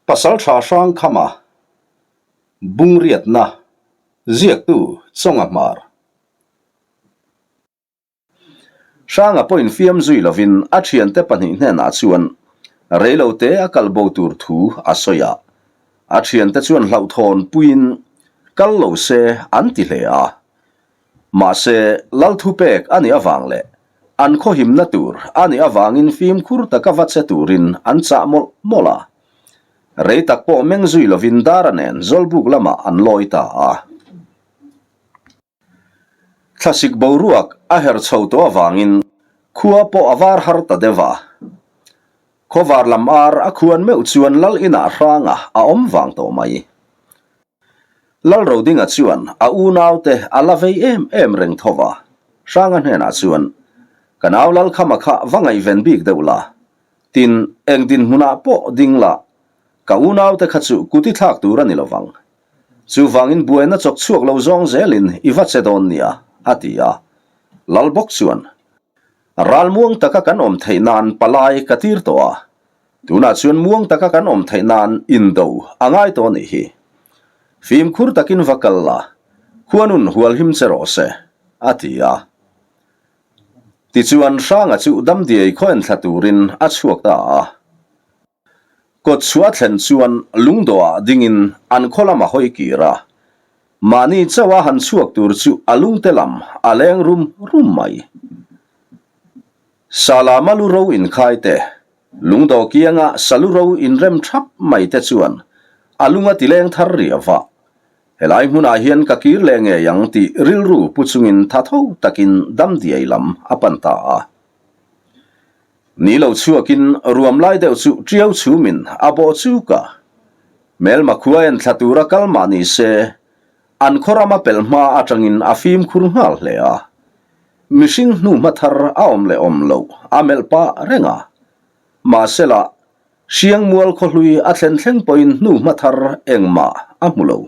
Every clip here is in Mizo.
Pasalṭha Hrangkhama Bungriatna Ziaktu Chawnga Hmar Hranga pawhin fiam zui lovin a thiante pahnih hnenah chuan reilote a kal bo tur thu a sawi a. A thiante chuan hlauhthawn puiin kal lo se an ti hle a. Mahse, Lal thupek a nih avang leh an khawhimna tur a nih avangin fimkhur taka va che turin an chah mawlh mawlh a. Rei tak pawh meng zui lovin Dara nen Zawlbuk lamah an lawi ta a. Thlasik boruak a her chho tawh avangin khua pawh a var har ta deuh a. Khawvar lam ar a khuan meuh chuan Lal inah hranga a awm vang tawh mai. Lalrodinga chuan a unaute a la vei em em reng tho va, Hranga hnenah chuan, Ka nau Lalkhama kha va ngaihven bik deuh la, tin, eng dinhmunah pawh ding la, ka unaute kha chu kut i thlak tur a ni lovang. Chuvangin buaina chawk chhuak lo zawng zelin i va che dawn nia, a ti a. Lal bawk chuan, Ralmuang taka kan awm theih nan palai ka tir tawh a, Tunah chuan muang taka kan awm theih nan indo a ngai tawh a nih hi. Fimkhur takin va kal la, khuanun hualhim che rawh se, a ti a. Tichuan Hranga chu Damdiai khaw enthla turin a chhuak ta a. Kawtchhuah a thlen chuan lungdawhah dingin an khaw lam a hawi kir a. Mahni chauha han chhuak tur chu a lungte lam a leng rum rum mai. Salama lu ro inkhai te, lungdaw kianga salu ro inrem thap mai te chuan a lung a tileng thar riau va. Helai hmunah hian ka kir leh ngei ang tih rilru pu chungin tha tho takin damdiai lam a pan ta a. Ni lo chhuakin ruam lai deuh chu tiau chhumin a bawh chuk a. Hmelma khua en thla tura kal mah ni se, an khaw rama pelh hma atangin a fimkhur nghal hle a. Mihring hnuhma thar a awm leh awm loh a melh pah reng a. Mahsela, Hriangmual khawhlui a thlen thleng pawhin hnuhma thar engmah a hmu lo.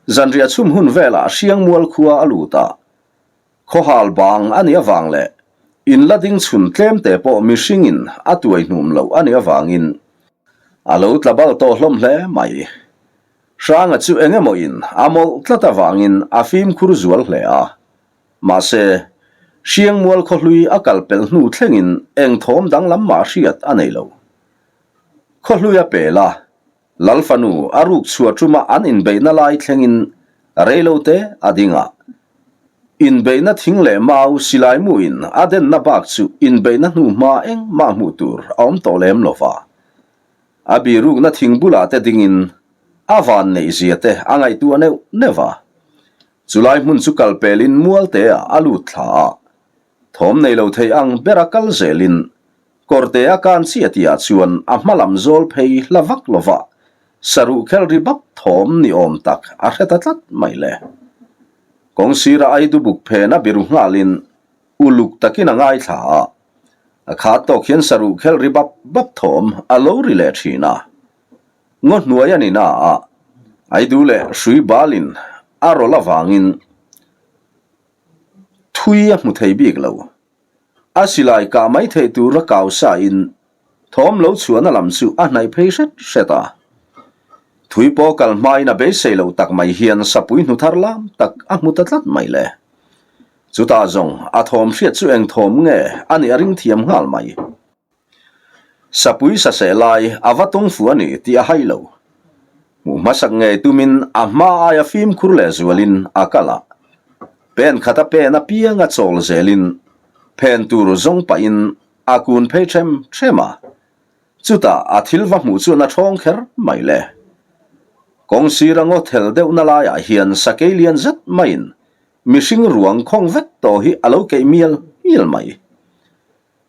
Zanriah chhum hun velah Hriangmual khua a lut a, khawhal bang a nih avang leh in la ding chhun tlemte pawh mihringin a tuai hnum loh a nih avangin a lo tla bal tawh hlawm hle mai. Hranga chu eng emaw in a mawlh tlat avangin a fimkhur zual hle a. Mahse, Hriangmual khawhlui a kal pelh hnu thlengin eng thawm danglam mah hriat a nei lo. Khawhlui a pel a, Lal fanu a ruk chhuah ṭuma an inbeihna lai thlengin reilote a ding a. Inbeihna thing leh mau silai muin a denna bak chu inbeihna hnu hma engmah hmuh tur a awm tawh lem lo va. A birukna thing bulah te dingin a van neihzia te a ngaihtuah neuh neuh a. Chulai hmun chu kal pelin mualte ah a lut thla a, thawm nei lo thei ang bera kal zelin kawrte a kan chiah tihah chuan a hma lam zawl phei hla vak lova saruh khel ri bap thawm ni awm tak a hre ta tlat mai le. Kawng sira aidu buk phen a biru nghalin uluk takin a ngaithla a, a khat tawk hian saruh khel ri bap bap thawm a lo ri leh thin a. Ngaw hnuai a ni na a, Aidu leh hrui balin a rawlh avangin thui a hmu thei bik lo. A silai kah mai theih tura kau sain thawm lo chhuahna lam chu a hnaih phei hret hret a. Thui pawh kal hmain a beisei lo tak mai hian sapui hnu thar lam tak a hmu ta tlat mai le. Chutah zawng a thawm hriat chu eng thawm nge a nih a ring thiam nghal mai. Sapui saseh lai a va tawng fu a ni tih a hai lo. Hmuh hmasak ngei tumin a hma aia fimkhur leh zualin a kal a. Pen khat a pen apiang a chawl zelin phen tur zawng pahin a kun phei ṭhem ṭhem a. Chutah a thil va hmuh chuan a ṭhawng kher mai le. Kawng sira ngaw thel deuhna laiah hian sakei lian zet maiin mihring ruang khawng vek tawh hi a lo keih mial mial mai.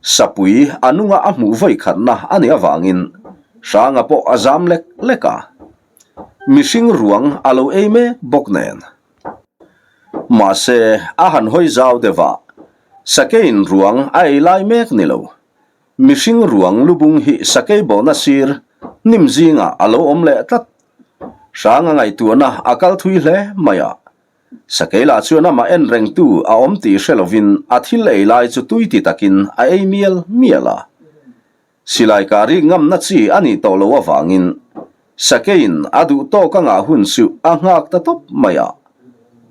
Sapui a nunga a hmuh vawi khatna a nih avangin Hranga pawh a zam lek lek a, mihring ruang a lo ei mek bawk nen. Mahse, a han hawi zau deuh a, Sakeiin ruang a ei lai mek ni lo. Mihring ruang lubung hi sakei bawhna sir hnim zingah a lo awm leh tlat. Hranga ngaihtuahna a kal thui hle mai a, Sakei lah chuan amah en rengtu a awm tih hre lovin a thil ei lai chu tui ti takin a ei mial mial a. Silai kah rik ngamna chi a nih tawh loh avangin. Sakeiin a duh tawk a ngah hun chu a nghak ta tawp mai a.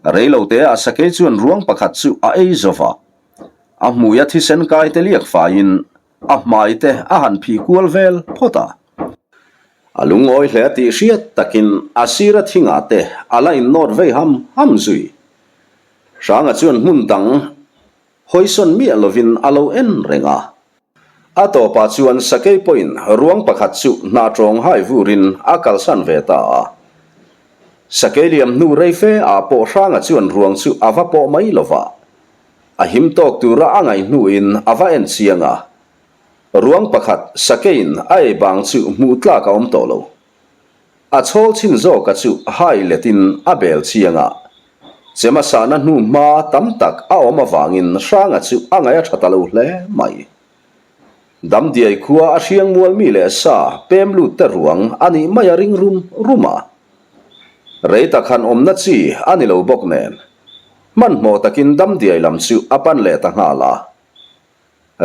Reiloteah sakei chuan ruang pakhat chu a ei zo va. A hmuia thisen kai te liak faiin a hmai te a han phih kual vel phawt a. A lungawi hle tih hriat takin a sira thingah te a la innawt vei ham ham zui. Hranga chuan hmun dang hawisawn miah lovin a lo en reng a. A tawpah chuan sakei pawhin ruang pakhat chu hna tawng hai vurin a kalsan ve ta a. Sakei liam hnu rei fe ah pawh Hranga chuan ruang chu a va pawh mai lo va. A him tawk tura a ngaih hnuin a va en chiang a. Ruang pakhat sakeiin a ei bang chu hmuh tlak a awm tawh lo. A chhawl chhin zawka chu hai letin a bel chiang a. Chema sahna hnu hma tam tak a awm avangin Hranga chu a ngaih a tha ta lo hle mai. Damdiai khua a hriang mual mi leh sa pem lut te ruang a nih mai a ring rum rum a. Rei tak han awmna chi a ni lo bawk nen. Hmanhmawh takin Damdiai lam chu a pan leh ta nghal a.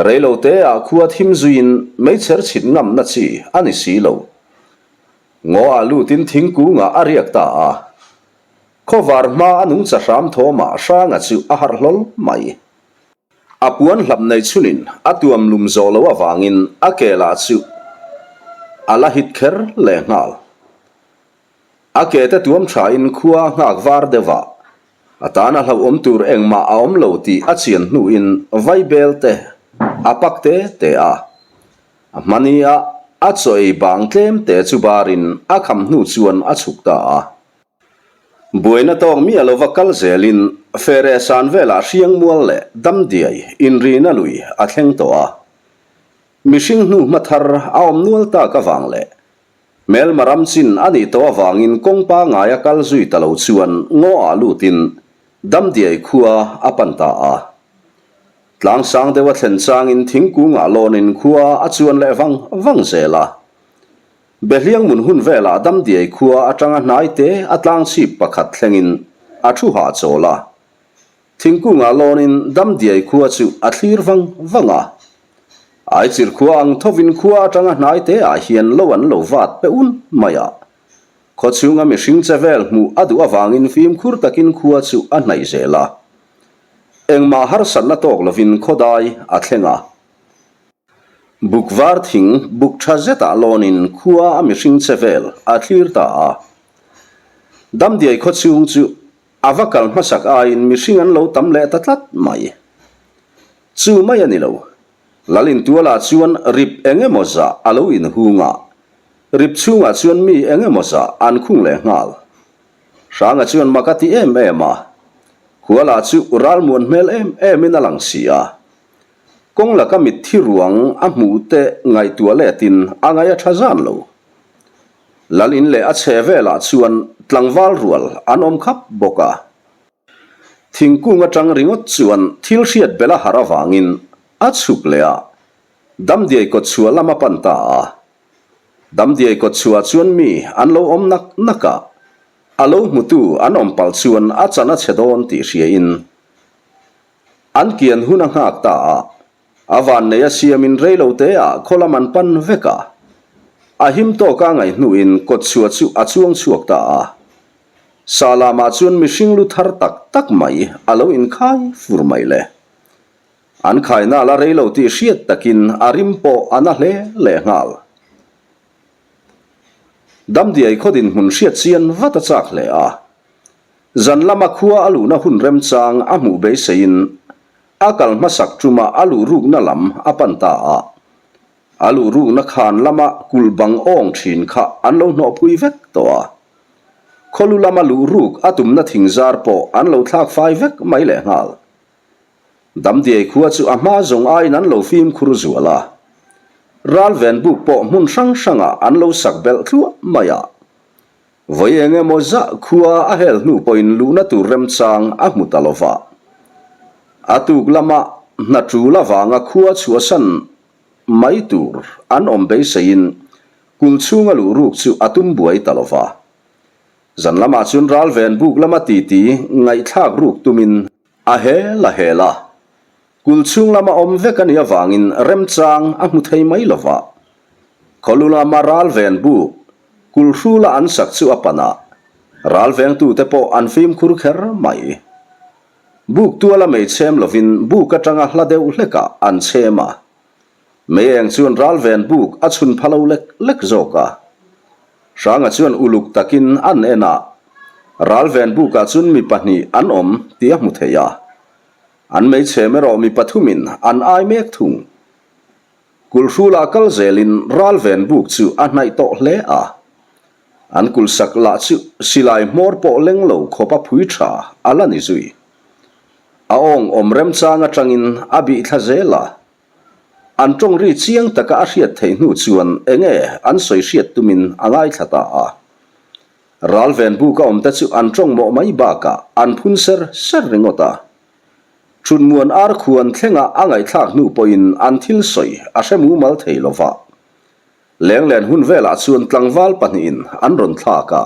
Reiloteah khua thim zuiin meichher chhit ngamna chi a ni si lo. Ngaw ah lutin thingkungah a riak ta a. Khawvar hma a nungcha hram thawmah Hranga chu a harh hlawl mai. A puan hlap nei chhunin a tuam lum zawh loh avangin a ke lah chu a la hit kher lehnghal. A ke te tuam thain khua a nghak var deuh a, a tana hlauhawm tur engmah a awm lo tih a chian hnuin vaibel te a pak te te a. A hmania a chaw ei bang tlem te chu barin a kham hnu chuan a chhuk ta a. Buaina tawk miah lova kal zelin Fere san velah Hriangmual leh Damdiai inrina lui a thleng tawh a. Mihring hnu hma thar a awm nual tak avang leh Hmelma ram chin a nih tawh avangin kawng pangaia kal zui ta lo chuan ngaw ah lutin Damdiai khua a pan ta a. Tlang sang deuh a thlen changin thingkung ah lawnin khua a chuan leh vang vang zel a. Behliang mun hun velah Damdiai khua atanga hnai te a tlang chhip pakhat thlengin a thu hahchawl a. Thingkungah lawnin Damdiai khua chu a thlir vang vang a. Aichir khua ang thovin khua atanga hnai te ah hian lo an lo vat pe un mai a. Khaw chhunga mihring che vel hmuh a duh avangin fimkhur takin khua chu a hnaih zel a. Engmah harsatna tawk lovin khawdai a thleng a. Buk var thing buk tha zetah lawnin khua a mihring che vel a thlir ta a. Damdiai khaw chhung chu A va kal hmasak aiin mihring an lo tam leh ta tlat mai. Chu mai a ni lo. Lalintualah chuan rip eng emaw zah a lo inhung a, rip chhungah chuan mi eng emaw zah an khung leh nghal. Hranga chuan mak a ti em em a, Khuala chu ralmuan hmel em emin a lang si a. Kawng laka mitthi ruang a hmuh te ngaihtuah letin a ngaih a tha zan lo. Lal in leh a chhe velah chuan tlangval rual an awm khap bawk a. Thingkung atang ringawt chuan thil hriat belh a harh avangin a chhuk leh a, Damdiai kawtchhuah lam a pan ta a. Damdiai kawtchhuah chuan mi an lo awm nak nak a, a lo hmutu an awm palh chuan a chan a chhe dawn tih hriain an kian hun a nghak ta a. A vannei a siamin reilo te ah khaw lam an pan vek a. A him tawk a ngaih hnuin kawtchhuah chu a chuang chhuak ta a. Sa lamah chuan mihring lu thar tak tak mai a lo inkhai fur mai le. An khaina la reilo tih hriat takin a rim pawh a na hle leh nghal. Damdiai khaw dinhmun hriat chian vat a chak hle a. Zan lama khua a luhna hun remchang a hmuh beiseiin A kal hmasak ṭuma a luh rukna lam a pan ta a. A luh rukna khan lama kulh bang awng ṭhin kha an lo hnawhpui vek tawh a. Khawlu lama luh ruk a tumna thingzar pawh an lo thlak fai vek mai lehnghal. Damdiai khua chu a hma zawng aiin an lo fimkhur zual a. Ralven buk pawh hmun hrang hrangah an lo sak belh thluah mai a. Vawi eng emaw zah khua a hel hnu pawhin luhna tur remchang a hmu ta lo va. A tuk lama hna tul avanga khua chhuahsan mai tur an awm beiseiin kul chhunga luh ruk chu a tum buai ta lo va. Zan lamah chuan ralven buk lama titi ngaihthlak ruk tumin a hel a hel a. Kul chhung lama awm vek a nih avangin remchang a hmu thei mai lo va. Khawlu lama ralven buk. Kulhrula an sak chu a pan a, ral vengtute pawh an fimkhur kher mai. Buk tuala mei chhem lovin buk atanga hla deuh hlekah an chhem a. Mei eng chuan ral ven buk a chhun pha lo lek lek zawk a. Hranga chuan uluk takin an en a, ral ven bukah chuan mi pahnih an awm tih a hmu thei a. An mei chhem erawh mi pathumin an ai mek thung. Kulhrulah kal zelin ralven buk chu a hnaih tawh hle a. An kulhsak lah chu silai hmawr pawh leng lo khawp a phui tha a la ni zui. A awng awm remchang atangin a bih thla zel a. An tawng ri chiang taka a hriat theih hnu chuan enge an sawi hriat tumin a ngaithla ta a. Ralven buk a awmte chu an tawng mawh mai bakah an phun ser ser ringawt a. Chhunmuan ar khuan thlenga a ngaihthlak hnu pawhin an thil sawi a hre mumal thei lo va. Lenglen hun velah chuan tlangval pahnihin an rawn thlak a.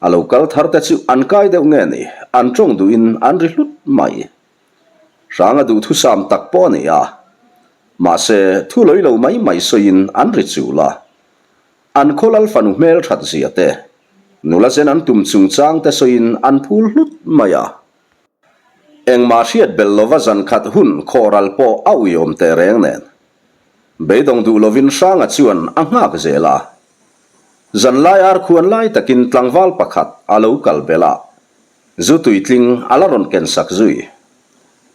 A lo kal thar te chu an kai deuh nge ni, an tawng duhin an ri hlut mai. Hranga duhthusam tak pawh a ni a. Mahse, thu lawi lo mai mai sawiin an ri chul a. An khaw lal fanu hmel that zia te, nula zen an tum chungchang te sawiin an phul hlut mai a. Engmah hriat belh lova zan khat hun khawhral pawh a uiawm teh reng nen. Beidawng duh lovin Hranga chuan a nghak zel a. Zan lai ar khuan lai takin tlangval pakhat a lo kal belh a, zu tuitling a la rawn ken sak zui.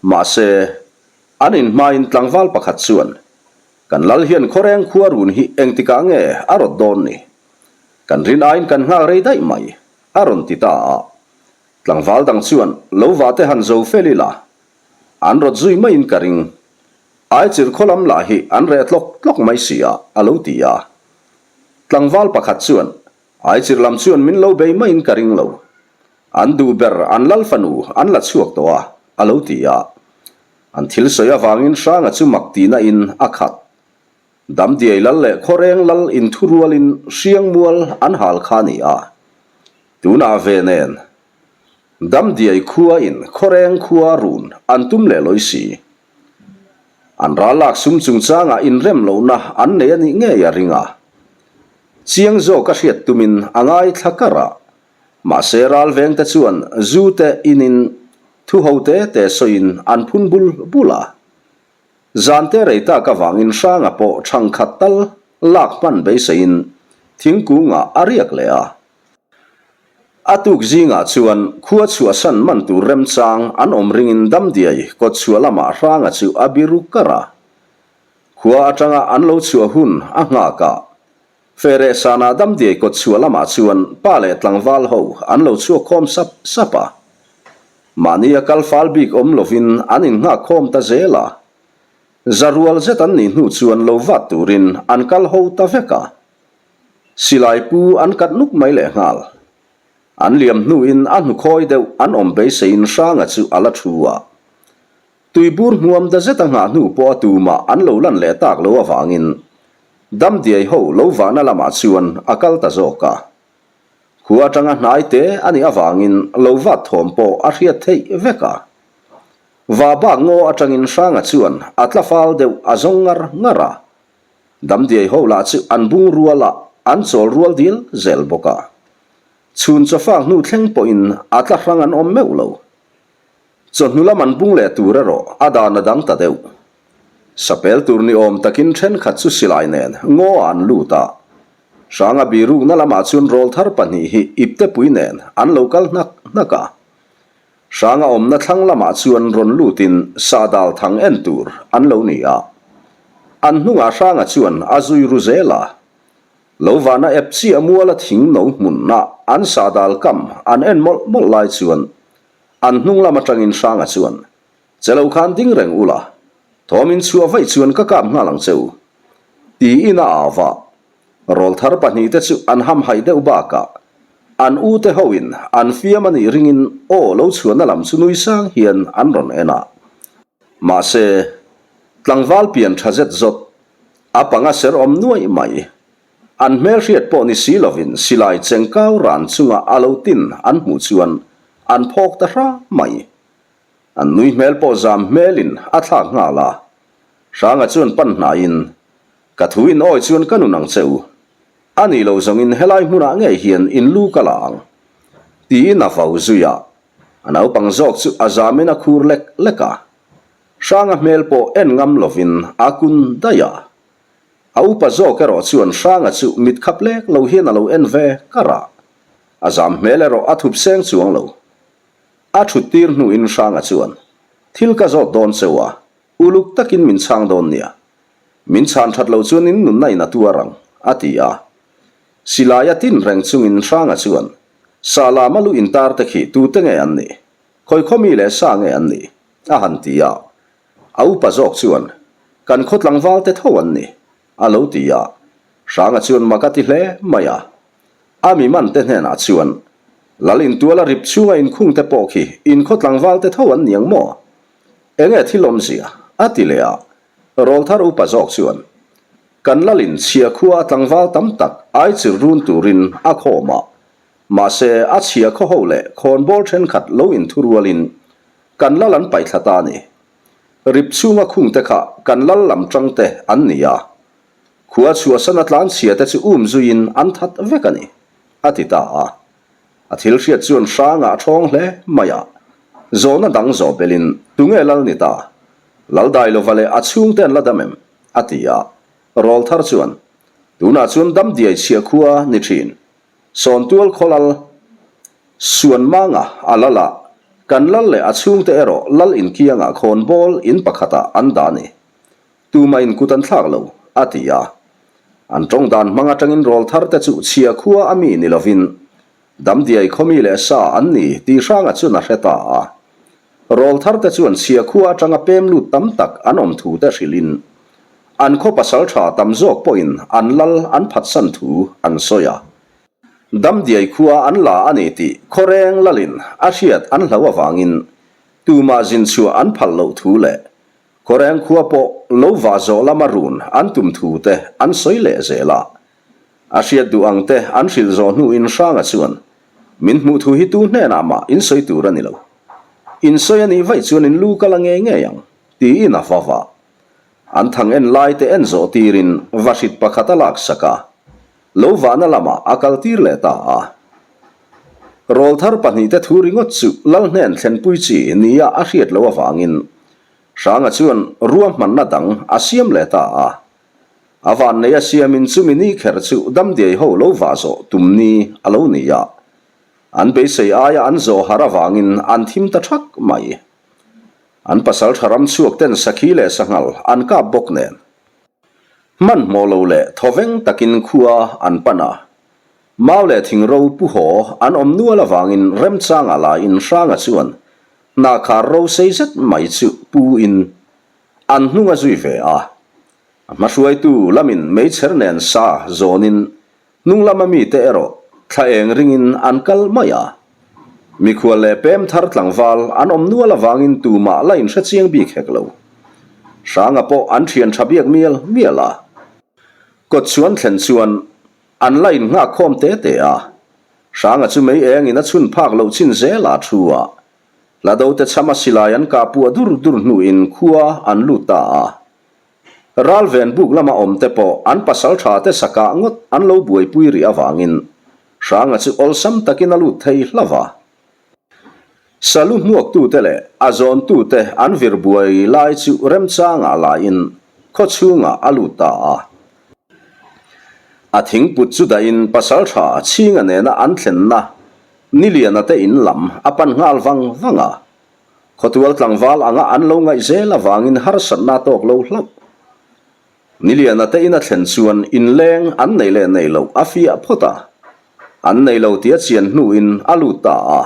Mahse, an inhmain tlangval pakhat chuan, Kan lal hian khawreng khua run hi engtikah nge a rawt dawn ni? Kan rin aiin kan nghak rei daih mai, a rawn ti ta a. Tlangval dang chuan lo va te han zo fel ila, an rawt zui maiin ka ring. Aichir khaw lam lah hi an reh tlawk tlawk mai si a, a lo ti a. Tlangval pakhat chuan, Aichir lam chuan min lo bei maiin ka ring lo. An duh ber an lal fanu an la chhuak tawh a, a lo ti a. An thil sawi avangin Hranga chu mak tihna in a khat. Damdiai lal leh Khawreng lal inthurualin Hriangmual an hal kha a ni a. Tunah ve nen, Damdiai khua in Khawreng khua run an tum leh lawi si. An ral lak sum chungchangah inrem lohna an nei a nih ngei a ring a. Chiang zawk a hriat tumin a ngaithla kar a, mahse ral vengte chuan zu te inin thu ho te te sawiin an phun bul bul a. Zante rei tak avangin Hranga pawh thangkhat tal lak hman beiseiin thingkungah a riak leh a. A tuk zingah chuan khua chhuahsan man tur remchang an awm ringin Damdiai kawtchhuah lamah Hranga chu a biru kar a. Khua atanga an lo chhuah hun a nghak a. Fereh sanah Damdiai kawtchhuah lamah chuan pa leh tlangval ho an lo chhuak khawm sap sap a. Mahni a kal fal bik awm lovin an innghak khawm ta zel a. Za rual zet an nih hnu chuan lo vat turin an kal ho ta vek a. Silai pu an kat nuk mai lehnghal. An liam hnuin a hnukhawi deuh an awm beiseiin Hranga chu a la thu a. Tuibur hmuam da zet a nghah hnu pawh a tumah an lo lan leh tak lo avangin Damdiai ho lo vahna lamah chuan a kal ta zawk a. Khua atanga hnai te a nih avangin lo vat thawm pawh a hriat theih vek a. Va bak ngaw atangin Hranga chuan a tla fal deuh a zawng ngar ngar a. Damdiai ho lah chu an bung rual a, an chawl rual dil zel bawk a. Chhun chawfak hnu thleng pawhin a tla hrang an awm meuh lo. Chawhnu lam an bung leh tur erawh a dan a dang ta deuh. Sapel tur ni awm takin thenkhat chu silai nen ngaw ah an lut a. Hranga birukna lamah chuan rawlthar pahnih hi iptepui nen an lo kal hnak hnak a. Hranga awmna thlang lamah chuan rawn lutin sahdal thang en tur an lo ni a. An hnungah Hranga chuan a zui ru zel a. Lo vana ep chiah muala thing no hmunna an sahdal kam an en mawlh mawlh lai chuan An hnung lam atangin Hranga chuan, Che lo khan ding reng ula, thawm in chhuah vaih chuan ka kap nghal ang che u. Tiin a au va. Rawlthar pahnihte chu an hamhaih deuh bakah an ute hoin an fiam a nih ringin aw lo chhuahna lam chu nui sang hian an rawn en a. Mahse, tlangval pian tha zet zawt, a panga ser awm nuaih mai. An hmelhriat pawh ni si lovin silai chengkau ran chunga a lo tin an hmuh chuan an phawk ta hra mai. An nui hmel pawh zam hmelin a thlak nghal a. Hranga chuan pan hnaiin, Ka thu in awi chuan ka nun ang che u. A nih lo zawngin helai hmunah ngei hian in lu ka la ang. Tiin a vau zui a. A naupang zawk chu a zamin a khur lek lek a. Hranga hmel pawh en ngam lovin a kun daih a. A upa zawk erawh chuan Hranga chu mit khap lek lo hian a lo en ve kar a. A zam hmel erawh a thup seng chuang lo. A thut tir hnuin Hranga chuan, Thil ka zawt dawn cheu a, uluk takin min chhang dawn nia. Min chhan that loh chuan in nunna in a tuar ang, a ti a. Silai a tin reng chungin Hranga chuan, Sa lama lu intar te khi tute nge an nih? Khawi khaw mi leh sa nge an nih? a han ti a. A upa zawk chuan, Kan khaw tlangval te tho an ni, a lo ti a. Hranga chuan mak a ti hle mai a. A mi man te hnenah chuan, Lal intuala rip chhunga inkhung te pawh khi in khaw tlangval te tho an ni ang maw? Enge thil awmzia? a ti leh a. Rawlthar upa zawk chuan, Kan lal in chhia khua a tlangval tam tak ai chir run turin a khawm a. Mahse, a chhia khaw ho leh khawnbawl thenkhat lo inthurualin kan lal an paihthla ta a ni. Rip chhunga khung te kha kan lal lam tang te an ni a. Khua chhuahsan a tlan chhia te chu um zuiin an that vek a ni, a ti ta a. A thil hriat chuan hrangah a thawng hle mai a. Zawhna dang zawh belin, Tunge lal ni ta? Lal Dailova leh a chhungte an la dam em? a ti a. Rawlthar chuan, Tunah chuan dam diai chhia khua ni thin. Sawntual khaw lal Suanmanga a lal a, kan lal leh a chhungte erawh lal inkiangah khawnbawl in pakhatah an dah a ni. Tumah in kut an thlak lo, a ti a. An tawng dan hmang atangin rawl thar te chu chhia khua a mi ni lovin Damdiai khaw mi leh sa an ni tih hranga chuan a hre ta a. Rawl thar te chuan chhia khua atanga pem lut tam tak an awm thu te hrilhin an khaw pasal tha tam zawk pawhin an lal an phatsan thu an sawi a. Damdiai khua an la a ni tih khawreng lalin a hriat an hlo avangin tumah zin chhuah an phal loh thu leh Khawreng khua pawh lo vah zawh lama run an tum thu te an sawi leh zel a. A hriat duh ang te an hrilh zawh hnuin Hranga chuan, Min hmuh thu hi tu hnenah mah in sawi tur a ni lo. In sawi a nih vaih chuan in lu ka la ngei ngei ang, tiin a va va. An thang en lai te en zawh tirin vahrit pakhat a laksak a, lo vahna lamah a kal tir leh ta a. Rawlthar pahnihte thu ringawt chu lal hnen thlenpui chi nia a hriat loh avangin Hranga chuan ruahmanna dang a siam leh ta a. A vannei a siamin chumi ni kher chu damdiai ho lo vah zawh tum ni a lo ni a. An beisei aia an zawh har avangin an thim ta thak mai. An pasal tha ram chhuak ten sakhi leh sanghal an kap bawk nen. Hmanhmawh lo leh thawveng takin khua an pan a. Mau leh thingro pu haw an awm nual avangin remchangah laiin Hranga chuan Hnahkhar ro sei zet mai chu pu in an hnung a zui ve a. A hmahruaitu lamin meichher nen sa zawnin hnung lama mite erawh thla eng ringin an kal mai a. Mikhual leh pem thar tlangval an awm nual avangin tumah la inhre chiang bik hek lo. Hranga pawh an thian tha biak mial mial a. Kawt chuan thlen chuan an la innghak khawm te te a. Hranga chu mei engin a chhun phak loh chin zel a thu a. Hlado te chhama silai an kah puah dur dur hnuin khua an lut ta a. Ralven buk lama awm te pawh an pasal tha te sakah ngawt an lo buaipui rih avangin Hranga chu awlsam takin a lut thei hlauh a. Salu hmuaktute leh a zawntute an vir buai lai chu remchangah laiin khaw chhungah a lut ta a. A thingput chu dahin pasaltha chhinga nena an thlenna Niliana te in lam a pan nghal vang vang a. Khawtual tlangval anga an lo ngaih zel avangin harsatna tawk lo hlauh. Niliana te in a thlen chuan inleng an nei leh nei loh a fiah phawt a. An nei lo tia chian hnuin a lut ta a.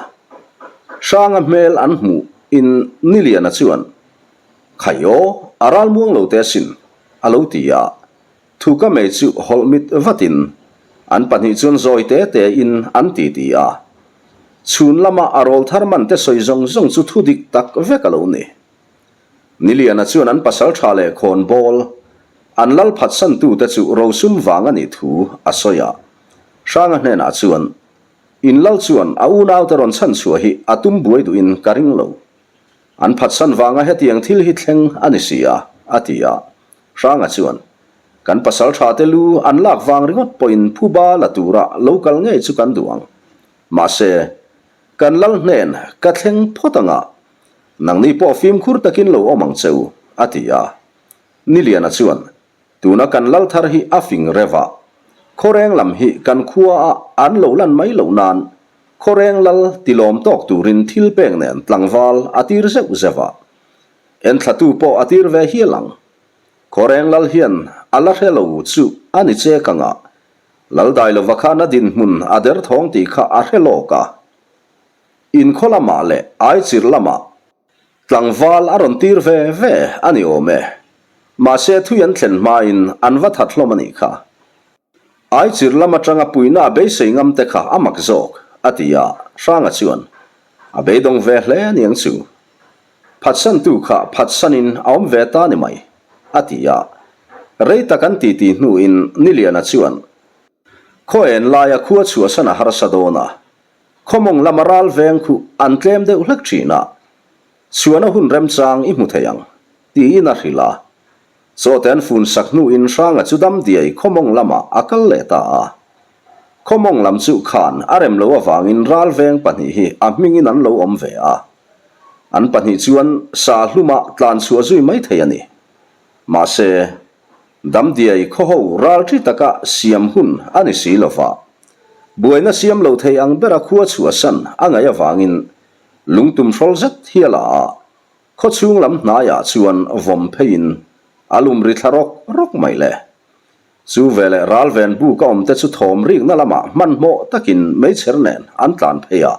Hranga hmel an hmuh in Niliana chuan, Khai aw, a ral muang lo te asin, a lo ti a. Thuka mei chu hawlh mit vatin an pahnih chuan zawi te te in an ti ti a. Chhun lama a rawl thar man te sawi zawng zawng chu thu dik tak vek a lo ni. Niliana chuan an pasal tha leh khawn bawl an lal phatsan tu te chu rosum vang a nih thu a sawi a. Hranga hnenah chuan, In lal chuan a unau te rawn chhan chhuah hi a tum buai duhin ka ring lo. An phatsan vanga hetiang thil hi thleng a ni si a, a ti a. Hranga chuan. Kan pasalṭhate lu an lak vang ringawt pawhin phuba la tura lo kal ngei chu kan duh ang. Mahse, kan lal hnen ka thleng phawt anga nangni pawh fimkhur takin lo awm ang che u, a ti a. Niliana chuan, Tuna kan lal thar hi a fing rev a, khawreng lam hi kan khuaah an lo lan mai loh nan khawreng lal tilawm tawk turin thil pek nen tlangval a tir zeuh zeuh a, enthlatu pawh a tir ve hial ang. Khawreng lal hian a la hre lo chu a ni che ka ngah. Lal Dailova khan a dinhmun a derthawng tih kha a hre lawk a. Inkhaw lamah leh Aichir lamah tlangval a rawn tir ve ve a ni awm e. Mahse thui an thlen hmain an va that hlawm a nih kha. Aichir lam atanga puihna a beisei ngam te kha a mak zawk, a ti a, Hranga chuan a beidawng ve hle a niang chu. Phatsantu kha phatsanin a awm ve ta ni mai, a ti a. Rei tak an titi hnuin Niliana chuan, Khaw en laia khua chhuahsan a harsa dawn a, khawmawng lama ral veng khu an tlem deuh hlek thin a, chhuahna hun remchang i hmu thei ang, tiin a hrilh a. Chawte an fun sak hnuin Hranga chu Damdiai khawmawng lamah a kal leh ta a. Khawmawng lam chu khan a rem lo avangin ral veng pahnih hi a hmingin an lo awm ve a. An pahnih chuan sa hlumah tlan chhuah zui mai thei a ni. Mahse, Damdiai khawho ral thi taka siam hun a ni si lo va. Buaina siam lo thei ang bera khua chhuahsan a ngaih avangin lungtum hrawl zet hi a la a. Khawchhung lam hnaiah chuan vawm pheiin a lum ri thla rawk rawk mai le. Chu veleh ralven buk a awmte chu thawm rikna lamah hmanhmawh takin meichher nen an tlan phei a.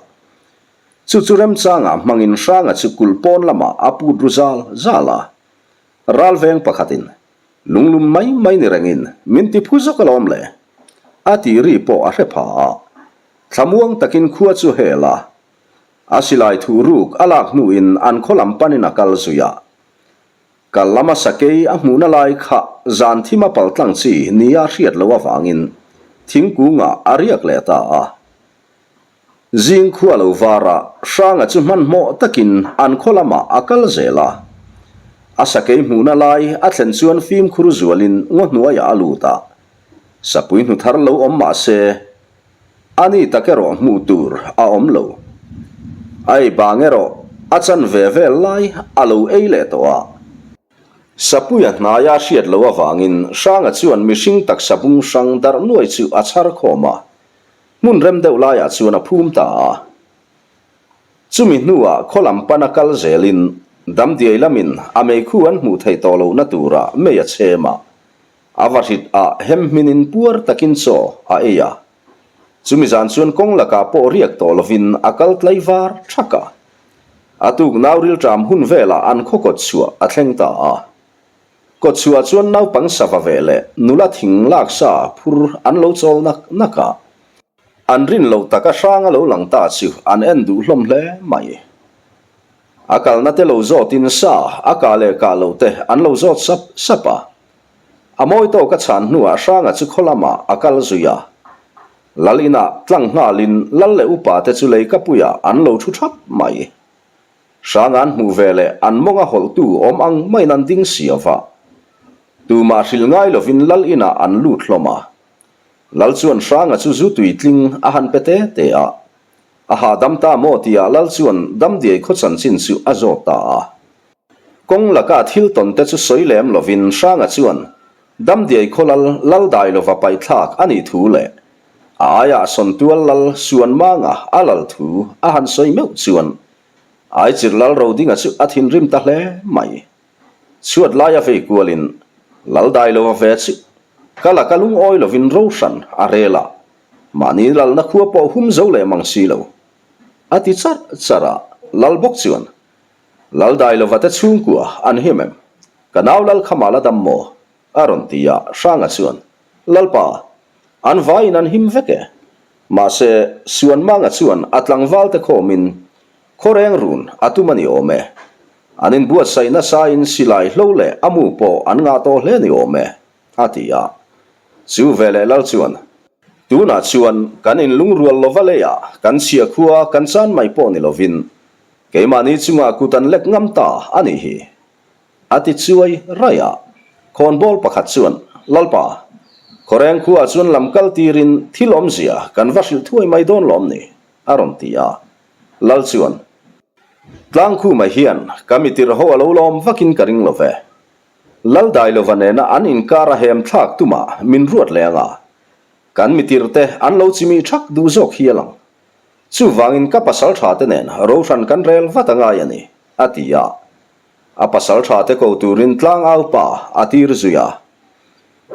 Chu chu remchangah hmangin Hranga chu kulh pawn lamah a put ru zal zal a. Ralveng pakhatin lunglum mai mai ni rengin min ti phu zawk alawm le a tih ri pawh a hre pha a. Thlamuang takin khua chu hel a. A silai thuh ruk a lak hnuin an khaw lam panin a kal zui a. Kal lama sakei a hmuhna lai kha zan thima paltlang chi nia hriat loh avangin thingkungah a riak leh ta a. Zing khua lo varah Hranga chu hmanhmawh takin an khaw lamah a kal zel a. A sakei hmuhna lai a thlen chuan fimkhur zualin ngaw hnuaiah a lut a. Sapui hnu thar lo awm mah se, a ni tak erawh hmuh tur a awm lo. A ei bang erawh a chan ve vel lai a lo ei leh tawh a. Sapuia hnaia hriat loh avangin Hranga chuan mihring taksa bung hrang darh nuai chu a chhar khawm a. Hmun rem deuh laiah chuan a phum ta a. Chumi hnuah khaw lam pana kal zelin Damdiai lamin a meikhu an hmuh theih tawh lohna turah mei a chhem a. A vahrit ah hem hminin puar takin chaw a ei a. Chumi zan chuan kawng lakah pawh riak tawh lovin a kal tlai var thak a. A tuk nau rilṭam hun velah an khaw kawt chhuah a thleng ta a. Kawtchhuah chuan naupang sava ve leh nula thing lak sa phur an lo chawl nak nak a. An rin loh taka hrang a lo lang ta chu an en duh hlawm hle mai. A kalna te lo zawtin sa a kah leh kah loh te an lo zawt sap sap a. A mawi tawk a chhan hnuah hranga chu khaw lamah a kal zui a. Lal inah tlang nghalin lal leh upa te chu leikapuiah an lo thu thap mai. Hrang an hmuh ve leh an mawnga hawlhtu awm ang maiin an ding si ava. Tumah hrilh ngai lovin lal inah an lut hlawm a. Lal chuan Hranga chu zu tui tling a han pe te te a. A hahdam ta maw tihah lal chuan Damdiai khaw chanchin chu a zawt ta a. Kawng laka thil tawn te chu sawi lem lovin Hranga chuan Damdiai khaw lal lal dai lova paihthlak a nih thu leh a aiah Sawntual lal Suanmanga a lal thu a han sawi meuh chuan Aichir lal Rodinga chu a thinrim ta hle mai. Chhuat laia vei kualin lal dai lova ve chu ka laka lungawi lovin ro hran a rel a, mahni lalna khua pawh hum zo leh mang si lo. A ti charh charh a, lal bawk chuan, Lal dai lova te chhungkua an him em? Ka nau lal kha mah la dam maw? A rawn ti a, Hranga chuan, Lalpa, an vaiin an him vek e. Mahse, Suanmanga chuan a tlangvalte khawmin khawreng run a tum a ni awm e. An inbuatsaih nasain silai hlo leh a mu pawh an ngah tawh hle ni awm e, a ti a. Chu veleh Lal chuan, Tunah chuan kan inlungrual lova leiah kan chhia khua kan chan mai pawh ni lovin keimahni chungah kut an lek ngam ta a nih hi. A ti chuai raih a, khawnbawl pakhat chuan. Lalpa, Khawreng khuaah chuan lam kal tirin thil awmzia kan va hrilh thuai mai dawn lawm ni? a rawn ti a. Lal chuan, Tlangkhuma hian ka mitir ho a lo lawm vakin ka ring lo ve. Lal Dailova nena an inkar a hem thlak tumah min ruat leh anga, kan mitirte an lo chimih thak duh zawk hial ang. Chuvangin ka pasal tha te nen rohran kan rel vat a ngai a ni, a ti a. A pasal tha te ko turin tlangau pa a tir zui a.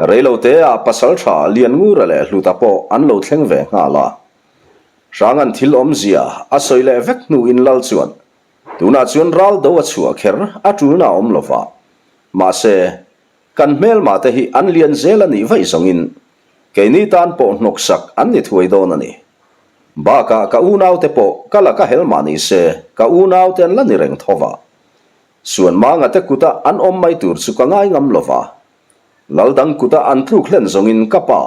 Reiloteah pasal tha Lianngura leh Hluta pawh an lo thleng ve nghal a. Hrangan thil awmzia a sawi leh vek hnuin Lal chuan, Tunah chuan ral do a chhuah kher a tulna a awm lova. Mahse, kan hmelma te hi an lian zel a nih vaih zawngin keini tan pawh hnawksak an ni thuai dawn a ni. Bakah ka unaute pawh ka laka hel mah ni se ka unaute an la ni reng tho va. Suanmanga te kuta an awm mai tur chu ka ngai ngam lova. Lal dang kuta an tluk hlen zawngin ka pa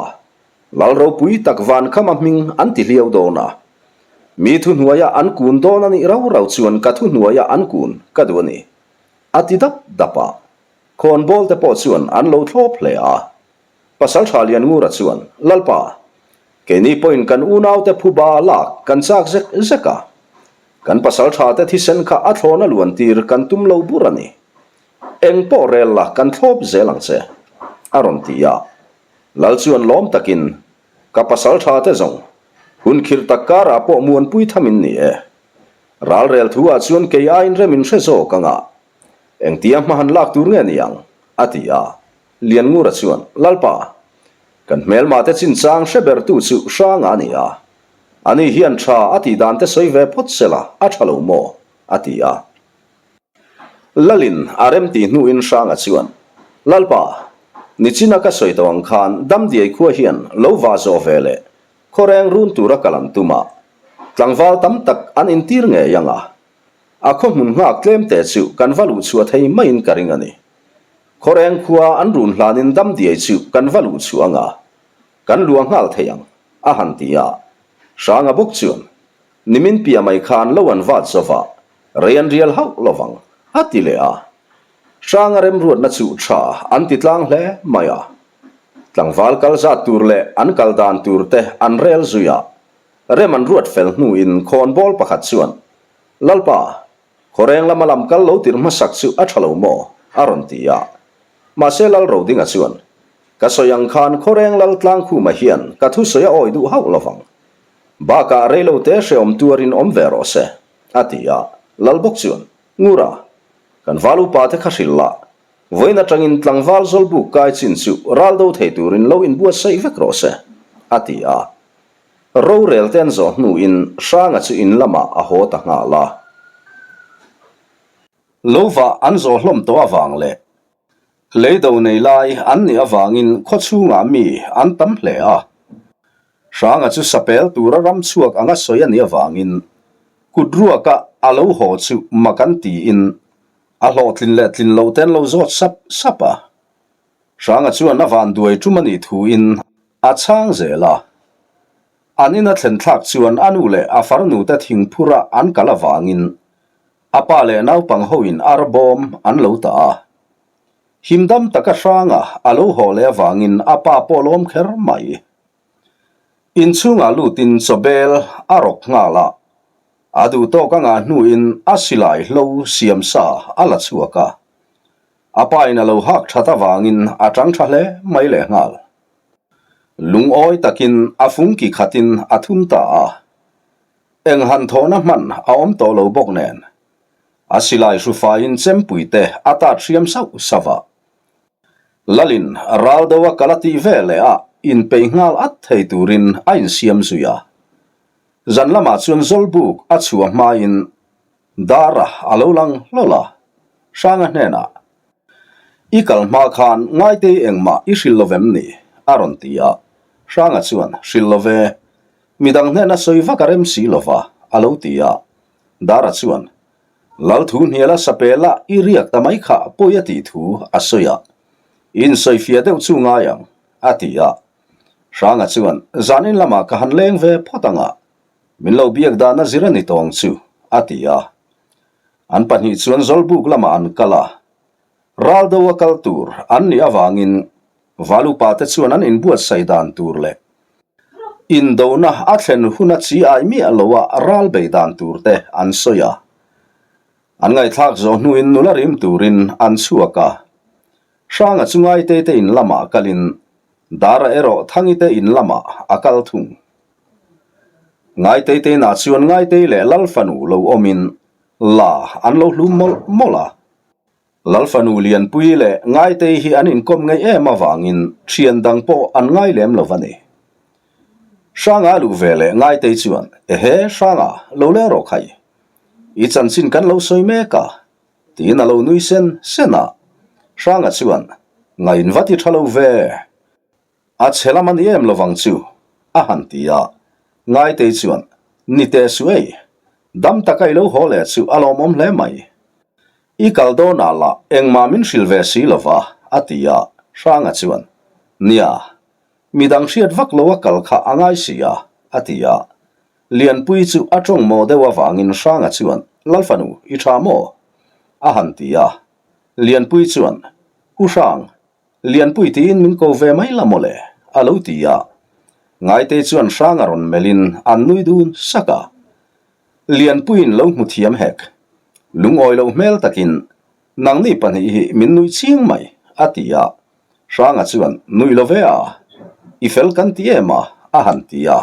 Lal ropui tak van khama hming an ti hliau dawn a. Mi thuhnuaia an kun dawn a nih rau rau chuan ka thuhnuaia an kun ka duh a ni, a ti dap dap a. Khawnbawl te pawh chuan an lo thlawp hle a. Pasaltha Lianngura chuan, Lalpa, keini pawhin kan unaute phuba lak kan chak zek zek a. Kan pasaltha te thisen kha a thlawna luan tir kan tum lo bur a ni. Eng pawh rel la kan thlawp zel ang che, a rawn ti a. Lal chuan lawm takin, Ka pasal tha te zawng, hun khirh tak karah pawh muanpui tham in ni e. Ral rel thu ah chuan kei aiin rem in hre zawk anga, engtia hma han lak tur nge ni ang? a ti a. Lianngura chuan, Lalpa, kan hmelma te chinchang hre bertu chu Hranga a ni a. Ani hian tha a tih dan te sawi ve phawt sela a tha lo maw? a ti a. Lalin a rem tih hnuin Hranga chuan, Lalpa, nichina ka sawi tawh ang khan Damdiai khua hian lo vah zawh ve leh khawreng run tura kal an tum a, tlangval tam tak an intir ngei ang a, a khaw hmun nghak tlem te chu kan va luh chhuah thei maiin ka ring a ni. Khawreng khua an run hlanin Damdiai chu kan va luh chhuah ang a, kan luah nghal thei ang, a han ti a. Hranga bawk chuan, Nimin piah mai khan lo an vat zova, rei an rial hauh lovang, a ti leh a. Hranga remruatna chu tha an ti tlang hle mai a. Tlangval kal zat tur leh an kal dan tur te an rel zui a. Rem an ruat fel hnuin khawnbawl pakhat chuan, Lalpa, khawreng lama lam kal lo tirh hmasak chu a tha lo maw? a rawn ti a. Mahse Lal Rodinga chuan, Ka sawi ang khan khawreng lal tlangkhuma hian ka thusawi a awi duh hauh lovang. Bakah reilote hrehawm tuarin awm ve rawh se, a ti a. Lal bawk chuan, Ngura, kan val upa te kha hrilh la, vawiin atangin tlangval zawlbuk kai chin chu ral do thei turin lo inbuatsaih vek rawh se, a ti a. Rorel te an zawh hnuin Hranga chu in lamah a haw ta nghal a. Lo vah an zawh hlawm tawh avang leh Lei do nei lai an nih avangin khaw chhungah mi an tam hle a. Hranga chu sapel tura ram chhuak anga sawi a nih avangin kut ruaka a lo haw chu mak an tiin a hlawhtlin leh tlin loh te an lo zawt sap sap a. Hranga chuan a vanduai tum a nih thuin a chhang zel a. An ina thlen thlak chuan a nu leh a farnute thingphura an kal avangin A pa leh naupang hoin ar bawm an lo tah a. Himdam taka hranga a lo haw leh avangin a pa pawh lawm kher mai. Inchhungah lutin chawbel a rawk nghal a, a duh tawk a ngah hnuin a silai hlo siam sa a la chhuak a. A pain a lo hak that avangin a tang tha hle mai leh nghal. Lungawi takin a fungki khatin a thun ta a. Eng han thawhna hman a awm tawh lo bawk nen, a silai hrufaiin chempui te a tat hriam sauh sauh a. Lalin ral do a kal a tih ve leh a inpeih nghal at thei turin a insiam zui a. Zan lamah chuan Zawlbuk a chhuah hmain Dara a lo lang hlawl a, Hranga hnenah, I kal hma khan Ngaitei engmah i hrilh lo vem ni? a rawn ti a. Hranga chuan, Hrilh lo ve. Midang hnena sawi vak a rem si lova, a lo ti a. Dara chuan, Lal thu hniala sapela i riak ta mai kha pawi a tih thu a sawi a. Insawifiah deuh chu ngai ang, a ti a. Hranga chuan, Zanin lamah ka han leng ve phawt ang a, min lo biak dahna zir a ni tawng chu, a ti a. An pahnih chuan Zawlbuk lamah an kal a. Raldo a kal tur an nih avangin. Valupa te chuan an inbuatsaih dan tur leh indona a thlen huna chi ai miah loa ral bei dan tur te an sawi a. An ngaihthlak zawh hnuin nula rim turin an chhuak a. Hranga chu Ngaitei te in lamah kalin Dara erawh Thangi te in lamah a kal thung. Ngaitei te inah chuan Ngaitei leh Lalfanu lo awmin la an lo hlum mawlh mawlh a. Lalfanu Lianpui leh Ngaitei hi an inkawm ngei em avangin thian dang pawh an ngai lem lo va ni. Hranga a luh ve leh Ngaitei chuan, Ehe, Hranga, lo leng rawh khai. I chanchin kan lo sawi mek a, tiin a lo nui sen sen a. Hranga chuan, Ngain va ti tha lo ve. A chhe lam a ni em lovang chu, a han ti a. Ngaitei chuan, Ni teh suh ei, dam taka i lo haw leh chu a lawmawm hle mai. I kal dawnah lah engmah min hrilh ve si lova, a ti a. Hranga chuan, Nia, midang hriat vak lo a kal kha a ngai si a, a ti a. Lianpui chu a tawng maw deuh avangin Hranga chuan, Lalfanu, i tha maw? a han ti a. Lianpui chuan, U Hrang, Lianpui tiin min ko ve mai la mawle, a lo ti a. Ngaitei chuan hrang a rawn melhin an nui dun sak a. Lianpuiin lo hmu thiam hek. Lungawi loh hmel takin, Nangni pahnih hi min nui chiang mai, a ti a. Hranga chuan, Nui lo ve a, i fel kan ti em a, a han ti a.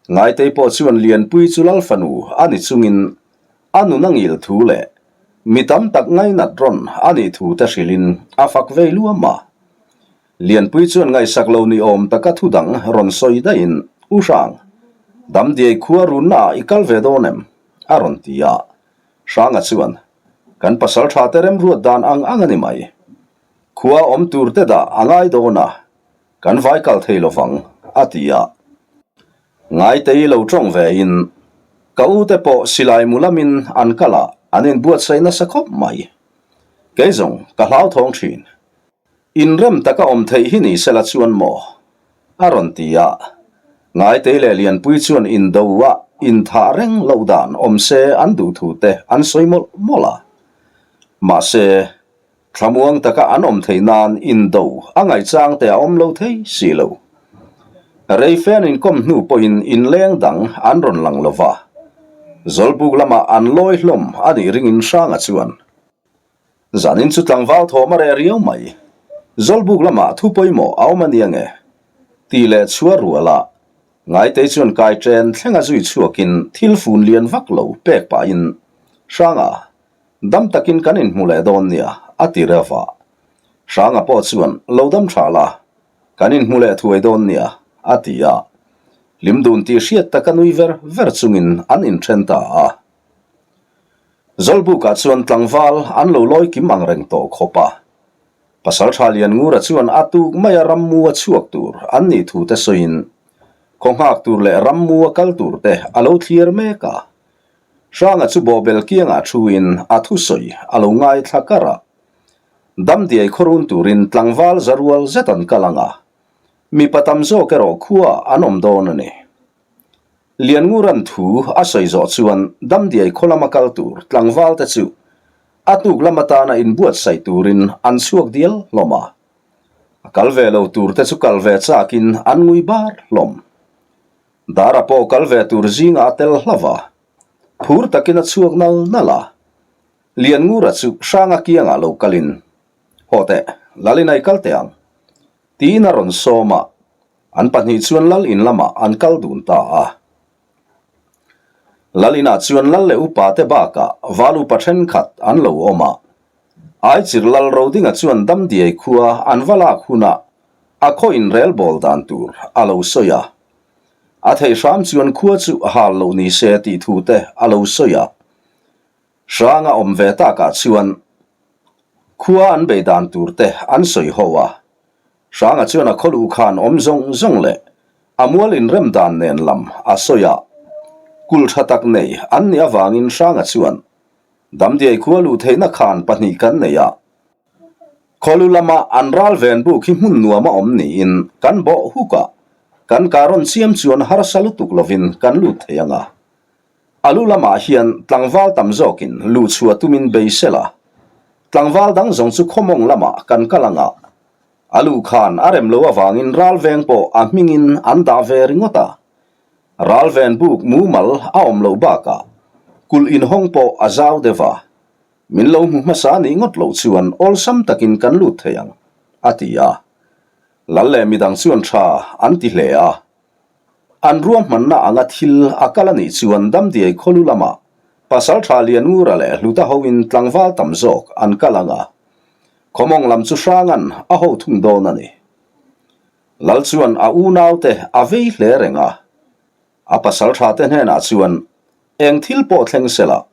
Ngaitei pawh chuan Lianpui chu Lal fanu a ni chungin a nun a ngil thu leh mi tam tak ngainat rawn a nih thu te hrilhin a fak vei luam a. Lianpui chuan ngaihsak lo ni awm taka thu dang rawn sawi daihin, U Hrang, Damdiai khua runnaah i kal ve dawn em? a rawn ti a. Hranga chuan, Kan pasal tha te remruat dan ang ang a ni mai. Khua awm tur te dah a ngai dawn a, kan vai kal thei lovang, a ti a. Ngaitei lo tawng ve in, ka u te pawh silai mu lamin an kal a, an inbuatsaih nasa khawp mai. Kei zawng ka hlauthawng thin. Inrem taka awm theih hi ni sela chuan maw? A rawn ti a. Ngaitei leh Lianpui chuan indo a inthah reng loh dan awm se an duh thu te an sawi mawlh mawlh a. Mahse, Thlamuang taka an awm theih nan indo a ngaihchang te a awm lo thei si lo. Rei fe an inkawm hnu pawhin inleng dang an rawn lang lo va. Zawlbuk lamah an lawi hlawm a nih ringin Hranga chuan, Zanin chu tlangval thawm a reh riau mai. Zawlbuk lamah thu pawimawh a awm a nia nge? Tih leh chhuar ruala Ngaitei chuan kai chen thlenga zui chhuakin thil fun lian vak lo pek pahin Hranga Dam takin kan inhmu leh dawn nia, a ti reuh a. Hranga pawh chuan, Lo dam tha la, kan inhmu leh thuai dawn nia, a ti a. Hlim dun tih hriat taka nui ver ver chungin an inthen ta a. Zawlbukah chuan tlangval an lo lawi kim ang reng tawh khawp a. Pasaltha Lianngura chuan a tuk maia rammu a chhuak tur an nih thu te sawiin, khaw nghak tur leh rammu a kal tur te a lo thlir mek a. Hranga chu bawhbel kiangah thuin a thusawi a lo ngaithla kar a. Damdiai khawrun turin tlangval za rual zet an kal ang a, mipa tam zawk erawh khua an awm dawn a ni. Lianngura'n thu a sawi zawh chuan Damdiai khaw lama kal tur tlangval te chu a tuk lam atana inbuatsaih turin an chhuak dial hlawm a. A kal ve lo tur te chu kal ve chakin an ngui bar hlawm. Dara pawh kal ve tur zingah a tel hlauh a, phur takin a chhuak nal nal a. Lianngura chu Hranga kiangah lo kalin, Haw teh, Lalin a i kal teh ang, tiin a rawn sawm a, an pahnih chuan Lal in lamah an kal dun ta a. Lal inah chuan Lal leh upa te bakah val upa thenkhat an lo awm a. Aichir Lal Rodinga chuan Damdiai khua an va lak hunah A khaw inrelbawl dan tur a lo sawi a. A theih hram chuan khua chu hal loh ni se tih thu te a lo sawi a. Hrang a awm ve takah chuan khua an bei dan tur te an sawi ho a. Hranga chuan a khaw luh khan awm zawng zawng leh a mual inrem dan nen lam a sawi a. Kul tha tak nei an nih avangin Hranga chuan Damdiai khua luh theihna khan pahnih kan nei a. Khawlu lama an ral ven buk hi hmun nuam a awm niin kan bawh huk a, kan kar rawn chiam chuan harsa lutuk lovin kan lut thei ang a. A lu lamah hian tlangval tam zawkin luhchhuah tumin bei sela, tlangval dang zawng chu khawmawng lamah kan kal ang a. A lu khan a rem lo avangin ralveng pawh a hmingin an dah ve ringawt a. Ralven buk mumal a awm loh bakah kulh inhawng pawh a zau deuh a, min lo hmu hmasa nih ngawt loh chuan awlsam takin kan lut thei ang, a ti a. Lal leh midang chuan tha an ti hle a. An ruahmanna anga thil a kal a nih chuan Damdiai khawlu lamah Pasaltha Lianngura leh Hluta hoin tlangval tam zawk an kal ang a, Khawmawng lam chu Hranga'n a ho thung dawn a ni. Lal chuan a unaute a vei hle reng a. A pasaltha te hnenah chuan, Eng thil pawh thleng sela,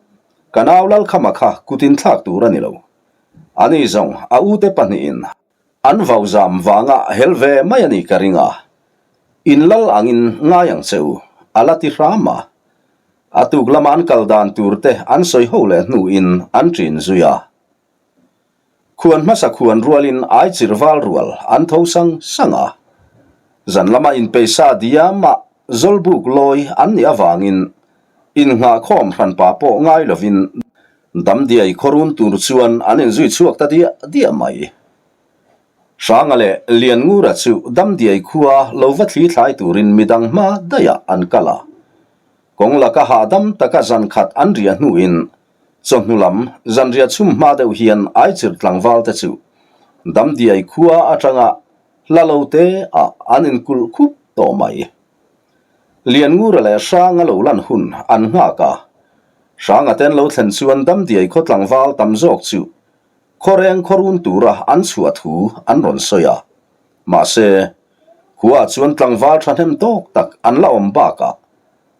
ka nau Lalkhama kha kut inthlak tur a ni lo. Ani zawng a ute pahnihin an vau zam vanga hel ve mai a ni ka ring a. In lal angin ngai ang che u, a la ti hram a. A tuk lama an kal dan tur te an sawi ho leh hnuin an ṭin zui a. Khuan hmasa khuan rualin aichir val rual an tho sang sang a. Zan lama inpeisa diama zawlbuk lawi an nih avangin innghahkhawm hranpa pawh ngai lovin damdiai khawrun tur chuan an inzui chhuak ta diah diah mai. Hranga leh Lianngura chu damdiai khua lo va thli thlai turin midang hma daihah an kal a. Kawng laka hahdam taka zan khat an riah hnuin Chawhnu lam, zanriah chhum hma deuh hian Aichir tlangval te chu Damdiai khua atanga hla lo te ah an inkulh khup tawh mai. Lianngura leh Hranga lo lan hun an nghak a, Hranga ten lo thlen chuan Damdiai khaw tlangval tam zawk chu khawreng khawrun tura an chhuah thu an rawn sawi a. Mahse, khuaah chuan tlangval thahnem tawk tak an la awm bakah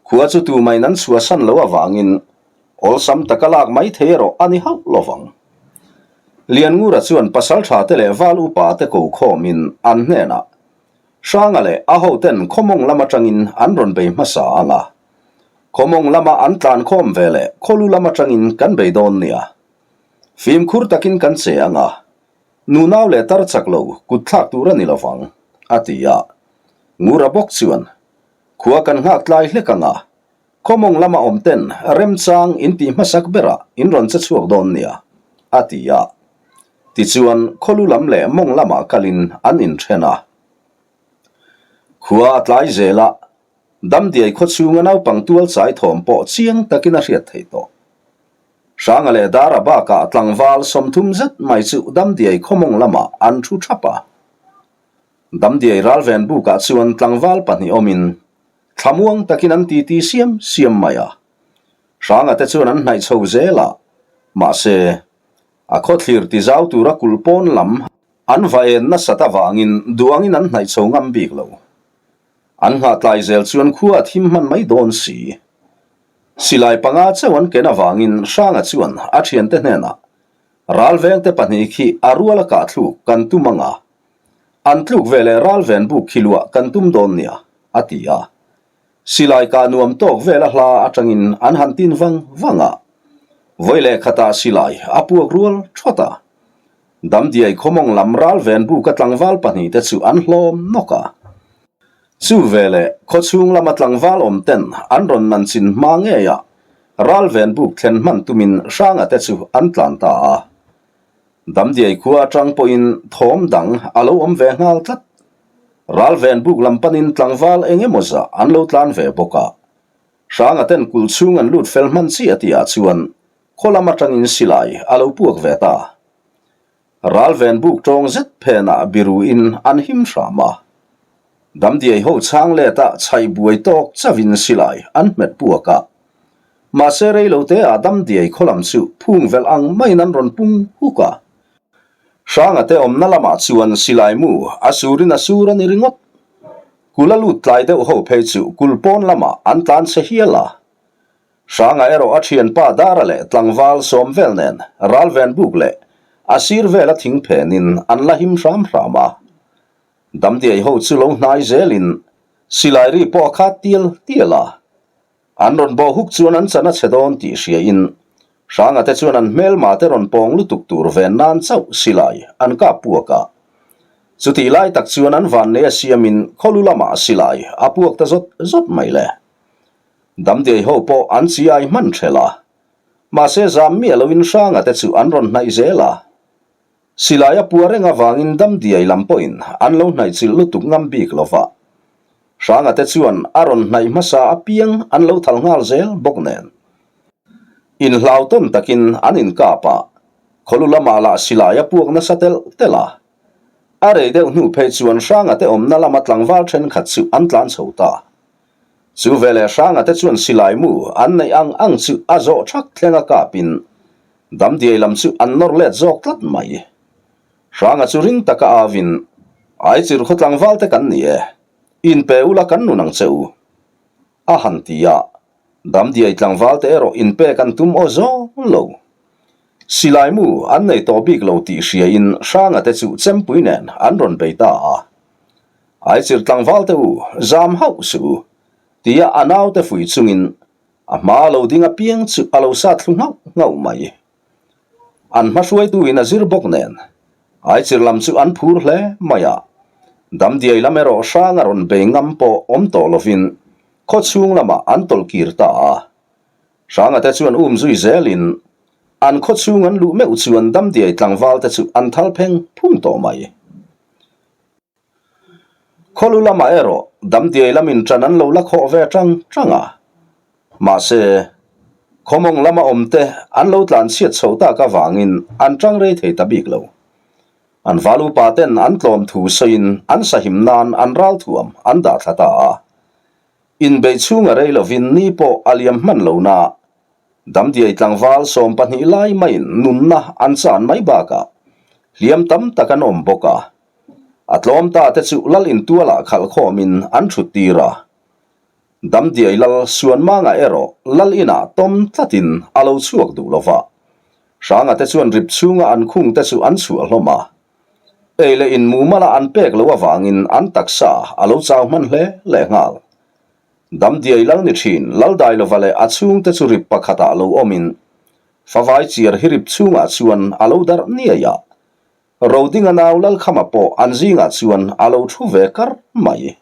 khua chu tumain an chhuahsan lo avangin Awlsam taka lak mai thei erawh a ni hauh lo vang. Lianngura chuan pasaltha te leh val upa te ko khawmin an hnenah Hranga leh a hoten Khawmawng lam atangin an rawn bei hmasa ang a. Khawmawng lama an tlan khawm ve leh Khawlu lam atangin kan bei dawn nia. Fimkhur takin kan che ang a, nunau leh tar chak lo kut thlak tur a ni lo vang, a ti a. Ngura bawk chuan, Khua kan nghak tlai hlek ang a, Khawmawng lama awm ten remchang in tih hmasak berah in rawn che chhuak dawn nia, a ti a. Tichuan, khawlu lam leh mawng lamah kalin an inthen a. Khua a tlai zel a, Damdiai khaw chhunga naupang tual chai thawm pawh chiang takin a hriat theih tawh. Hranga leh Dara bakah tlangval 30 zet mai chu Damdiai khawmawng lamah an thu thap a. Damdiai ralven bukah chuan tlangval pahnih awmin Thlamuang takin an titi siam siam mai a. Hranga te chuan an hnaih chho zel a, mahse, a khawthlir ti zau tura kulh pawn lam an va en nasat avangin duangin an hnaih chho ngam bik lo. An nghah tlai zel chuan khua a thim hman mai dawn si. Silai panga chauh an ken avangin Hranga chuan a thiante hnenah, Ralvengte pahnih khi a ruala kahthluk kan tum ang a, An tluk ve leh ral ven buk khi luah kan tum dawn nia, a ti a. Silai kah nuam tawk vela hla atangin an han tin vang vang a. Vawi leh khatah silai a puak rual thawt a. Damdiai khawmawng lam ral ven buka tlangval pahnihte chu an hlawm nawk a. Chu veleh khawchhung lama tlangval awm ten an rawn nan chin hma ngei a, ral ven buk thlen hman tumin Hranga te chu an tlan ta a. Damdiai khua atang pawhin thawm dang a lo awm ve nghal tlat. Ralven buk lam panin tlangval eng emaw zah an lo tlan ve bawk a. Hranga ten kulh chhung an lut fel hman chiah tihah chuan khaw lam atangin silai a lo puak ve ta. Ralven buk tawng zet phenah biruin an him hram a. Damdiai ho chhang let a chhaih buai tawk chauhin silai an hmet puak a. Mahse rei lo te ah Damdiai khaw lam chu phung velh ang maiin an rawn pung huk a. Hranga te awmna lamah chuan silai mu a surin a sur a ni ringawt. Kul a lut tlai deuh ho phei chu kul pawn lamah an tlan chhe hial a. Hranga erawh a thianpa Dara leh tlangval sawm vel nen ralven buk leh a sir vela thing phenin an la him hram hram a. Damdiai ho chu lo hnai zelin silai ri pawh a khat tial tial a. An rawn bawh huk chuan an chan a chhe dawn tih hriain Hranga te chuan an hmelma te rawn pawng lutuk tur ven nan chauh silai an kap puak a. Chutih lai tak chuan an vannei a siamin khawlu lamah silai a puak ta zawt zawt mai le. Damdiai ho pawh an chi ai hman thelh a. Mahse zam miah loin Hranga te chu an rawn hnaih zel a. Silai a pua reng avangin Damdiai lam pawhin an lo hnaihchilh lutuk ngam bik lo va. Hranga te chuan a rawn hnaih hmasa apiang an lo thal nghal zel bawk nen. Inhlauhtawn takin an inkap a, khawlu lamah lah silai a puak nasa telh telh a. A rei deuh hnu phei chuan Hranga te awmna lama tlangval thenkhat chu an tlan chho ta. Chu veleh Hranga te chuan silai mu an neih ang ang chu a zawh thak thleng a kapin Damdiai lam chu an nawr let zawk tlat mai. Hranga chu ring taka avin, Aichir khaw tlangval te kan ni e, inpe ula kan nun ang che u. A han ti a, Damdiai tlangval te erawh inpek an tum aw zawng lo. Silai mu an nei tawh bik lo tih hriain Hranga te chu chempui nen an rawn bei ta a. Aichir tlangval te u, zam hauh suh u, tia a naute fui chungin A hma lo ding apiang chu a lo sat thlu nghauh nghauh mai. An hma hruaituin a zir bawk nen, Aichir lam chu an phur hle mai a. Damdiai lam erawh hrang a rawn bei ngam pawh awm tawh lovin khaw chhung lamah an tawlh kir ta a. Hranga te chuan um zui zelin an khaw chhung an luh meuh chuan Damdiai tlangval te chu an thal pheng phung tawh mai. Khawlu lamah erawh Damdiai lamin ṭan an lo la khawh ve ṭang ṭang a. Mahse, khawmawng lama awmte an lo tlan chhiat chho tak avangin an ṭang rei thei ta bik lo. An val upa ten an tlawm thu sawiin an sahim nan an ralthuam an dah thla ta a. Inbeih chhunga rei lovin ni pawh a liam hman lo na, Damdiai tlangval 12 lai maiin nunna an chan mai bakah hliam tam tak an awm bawk a. A tlawm ta te chu lal intualah khalh khawmin an thut tir a. Damdiai lal Suanmanga erawh lal inah tawm tlatin a lo chhuak duh lo va. Hranga te chuan rip chhunga an khung te chu an chhuah hlawm a. Ei leh in mumala an pek loh avangin an taksa a lo chau hman hle lehnghal. Damdiai lal ni thin Laldailova leh a chhungte chu rip pakhatah lo awmin Favai chiar hi rip chhungah chuan a lo darh niai a. Rodinga nau Lalkhama pawh an zingah chuan a lo thu ve kar mai.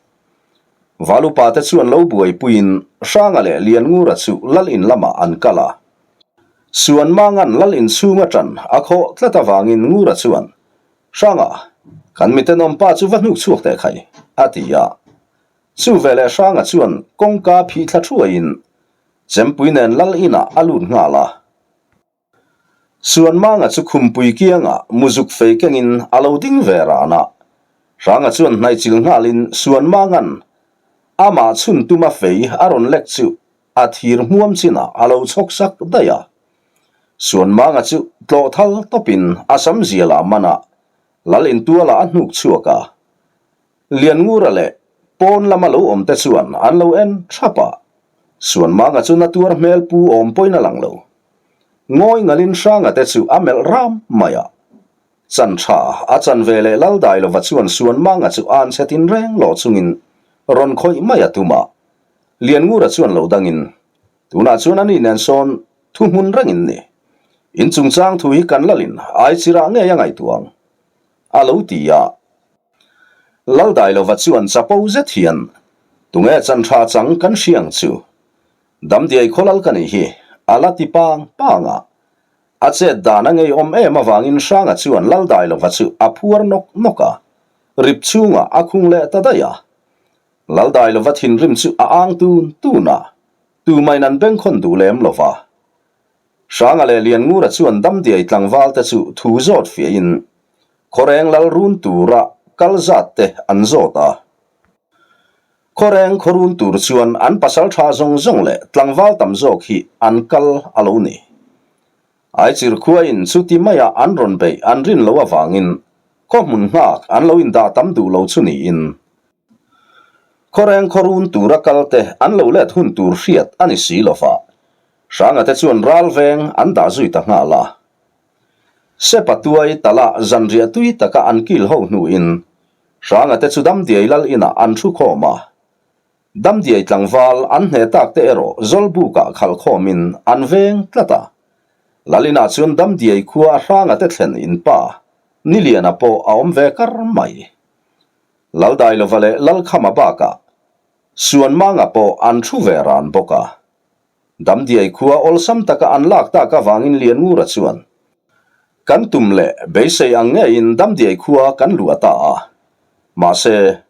Valupa te chuan lo buaipuiin Hranga leh Lianngura chu Lal in lamah an kal a. Suanmanga'n Lal in chhung aṭan a khawh tlat avangin Ngura chuan, Hranga, kan mitenawmpa chu va hnuk chhuak teh khai, a ti a. Chu veleh Hranga chuan kawngka phih thla thuaiin Chempui nen Lal inah a lut nghal a. Suanmanga chu khumpui kiangah muzuk fei kengin a lo ding ve ran a. Hranga chuan hnaihchil nghalin Suanmanga'n amah chhun tuma fei a rawn lek chu a thir hmuam chinah a lo chhawk sak daih a. Suanmanga chu tlawh thal tawpin a sam zialah man a, Lal intualah a hnuk chhuak a. Lianngura leh pawn lama lo awm te chuan an lo en thap a, Suanmanga chu na tuar hmel pu awm pawhin a lang lo. Ngawi ngalin Hranga te chu a melh ram mai a. Chan tha a chan ve leh Laldailova chuan Suanmanga chu an chhe tin reng lawh chungin rawn khawih mai a tum a. Lianngura chuan lo dangin, Tunah chuan ani nen sawn thu hmun rengin ni. In chungchang thu hi kan lalin aichirah ngei a ngaihtuah ang, a lo ti a. Laldailova chuan chapo zet hian, Tunge chan tha chang kan hria ang chu? Damdiai khawlal ka nih hi, a la ti pang pang a. A chet dan a ngeiawm em avangin Hranga chuan Laldailova chu a phuar nawk nawk a, rip chhungah a khung leh ta daih a. Laldailova thinrim chu a ang tun tun a, tumain an bengkhawn duh lem lo va. Hranga leh Lianngura chuan Damdiai tlangval te chu thu zawt fiahin Khawreng lal run tura kal zat te an zawt a. Khawreng khaw run tur chuan an pasal tha zawng zawng leh tlangval tam zawk hi an kal a lo ni. Aichir khuain chuti maia an rawn beih an rin loh avangin khaw hmun nghak an lo indah tam duh lo chu niin Khawreng khaw run tura kal te an lo let hun tur hriat a ni si lova, Hranga te chuan ral veng an dah zui ta nghal a. Sepa tuai tala zanriah tui taka an kil ho hnuin Hranga te chu Damdiai lal inah an thu khawm a. Damdiai tlangval an hneh tak te erawh Zawlbukah khalh khawmin an veng tlat a. Lal inah chuan Damdiai khua Hranga te thlen in pa Niliana pawh a awm ve kar mai. Laldailova leh Lalkhama bakah Suanmanga pawh an thu ve ran bawk a. Damdiai khua awlsam taka an lak tak avangin Lianngura chuan. Kan tum leh beisei ang ngeiin Damdiai khua kan luah ta a. Mahse,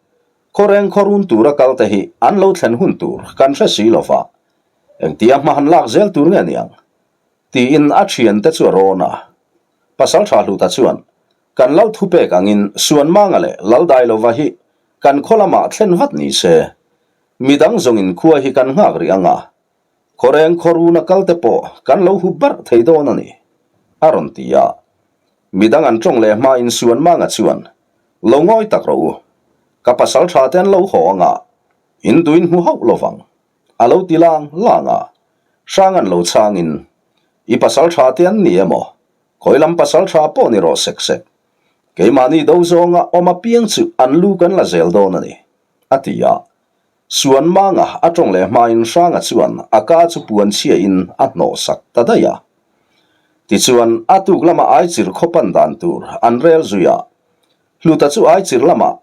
khawreng khawrun tura kalte hi an lo thlen hun tur kan hre si lo va, engtia hma han lak zel tur nge niang? Tiin a thiante chu a rawn a. Pasaltha Hluta chuan, Kan lal thupek angin Suanmanga leh Laldailova hi kan khaw lamah thlen vat ni se, midang zawngin khua hi kan nghak rih ang a, Khawreng khawruna kalte pawh kan lo hup barh thei dawn a ni, a rawn ti a. Midang an tawng leh hmain Suanmanga chuan, Lo ngawi tak rawh u, ka pasal tha te an lo haw ang a, in duin hmu hauh lo vang, a lo ti lang lang a. Hrang an lo chhangin, I pasal tha te an ni emaw, khawi lam pasal tha pawh ni rawh sek sek. Keimahni do zawnga awm apiang chu an lu kan la zel dawn a ni, a ti a. Suan manga a tawng leh hmain Hranga chuan a ka chu puan chhiain a hnawh sak ta daih a. Tichuan, a tuk lama Aichir khaw pan dan tur an rel zui a. Hluta chu Aichir lamah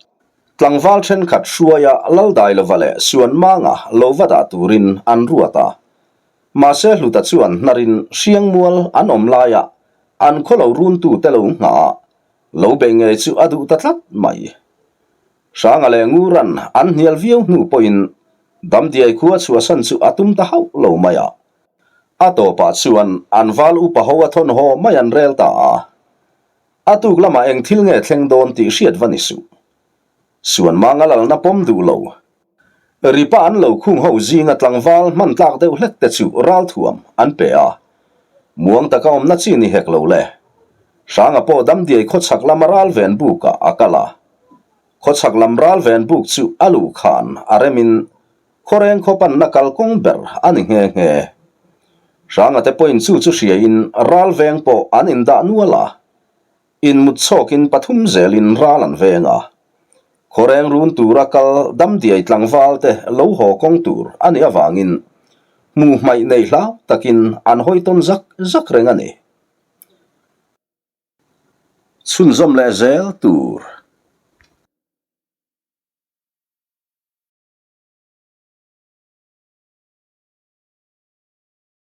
tlangval thenkhat hruaia Laldailova leh Suan manga lo va dah turin an ruat a. Mahse Hluta chuan hnarin Hriangmual an awm laia an khaw lo runtute lo nghah a, lo bei ngei chu a duh ta tlat mai. Hranga leh Nguran an hnial viau hnu pawhin Damdiai khua chhuahsan chu a tum ta hauh lo mai a. A tawpah chuan an val upa ho a thawn haw mai an rel ta a. A tuk lamah eng thil nge thleng dawn tih hriat va ni suh. Suanmanga lalna pawm duh lo. Ripa an lo khung ho zinga tlangval hman tlak deuh hlek te chu ralthuam an pe a. Muang taka awmna chi ni hek lo le. Hranga pawh Damdiai khawchhak lama ral ven bukah a kal a. Khawchhak lam ral ven buk chu a luh khan a remin khawreng khaw panna kalkawng ber a ni nghe nghe. Hranga te pawhin chu chu hriain ral veng pawh an indah nual a. Inmut chhawkin pathum zelin ral an veng a. Khawreng run tura kal damdiai tlangval te lo haw kawng tur a nih avangin hmuh hmaih nei hlau takin an hawi tawn zak zak reng a ni. Chhunzawm leh zel tur.